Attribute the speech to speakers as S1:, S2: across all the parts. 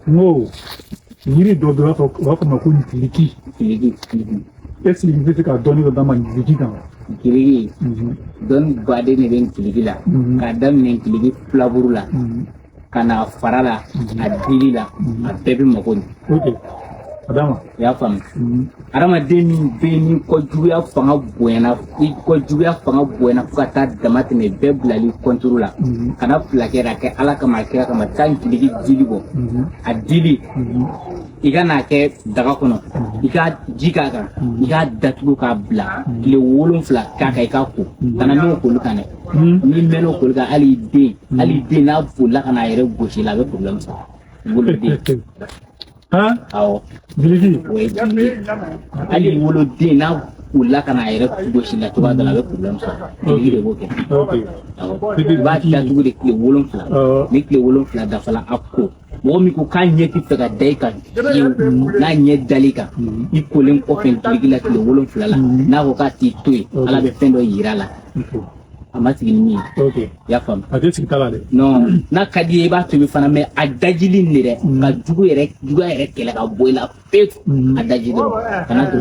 S1: N ko yiri dɔ bɛ yen, u b'a fɔ ma ko giliki.
S2: Giliki.
S1: Est ce que i bɛ se ka dɔɔni dɔ d'an ma giliki kan?
S2: Giliki, dɔnni baden de bɛ giliki la. K'a daminɛ giliki filaburu la ka na fara la, a dili la, a bɛɛ bɛ mako ɲɛ.
S1: Ok, a d'a ma.
S2: I y'a faamu? Hadamaden min bɛ yen ni kɔjuguya fanga bonyana, i kɔjuguya fanga bonyana fo ka taa dama tɛmɛ bɛɛ bilali kɔnturu la, kana fila kɛ, a kɛ Ala kama, a kira kama. Taa giliki dili bɔ, a dili, i ka n'a kɛ daga kɔnɔ, i ka ji k'a kan, i k'a datugu k'a bila tile 7 k'a kan, i k'a ko. Kana n'o koli kan dɛ. N'i mɛn'o koli kan, hali i den n'a bolila ka n'a yɛrɛ gosi la, a bɛ problème sɔrɔ, woloden.
S1: Han?
S2: Awɔ.
S1: Giliki.
S2: O ye giliki. Hali i woloden n'a bolila ka n'a yɛrɛ gosi la cogoya dɔ la, a bɛ problème sɔrɔ. Giliki de b'o kɛ. Awɔ, i b'a datugu de tile 7. Ni tile 7 dafala, a ko mɔgɔ min ko k'a ɲɛ tɛ fɛ ka da i kan fiyewu, n'a ɲɛ dal'i kan i kolen kɔfɛ giliki la tile 7 la, n'a ko k'a t'i to yen, Ala bɛ fɛn dɔ yira a la, a ma sigi ni min ye. I y'a faamu?
S1: A tɛ sigi ta la dɛ.
S2: Non, n'a ka di ye, i b'a tobi fana, mais a dajili nin de dɛ, ka jugu yɛrɛ, juguya yɛrɛ kɛlɛ ka bɔ i la pewu. A daji dɔrɔn, kana to,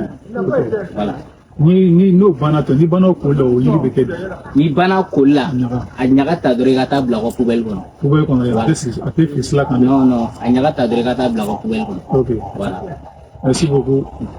S2: voilà.
S1: Ni n'o banna tɔ, ni banna o koli la, o yiri bɛ kɛ di?
S2: N'i banna koli la,
S1: Ɲaga.
S2: a ɲaga ta dɔrɔn, i ka taa bila ka poubelle kɔnɔ.
S1: Poubelle kɔnɔ, a tɛ sigi, a tɛ fili sira kan dɛ.
S2: Non, a ɲaga ta dɔrɔn, i ka taa bila ka poubelle kɔnɔ.
S1: Ok.
S2: Voilà.
S1: Merci beaucoup.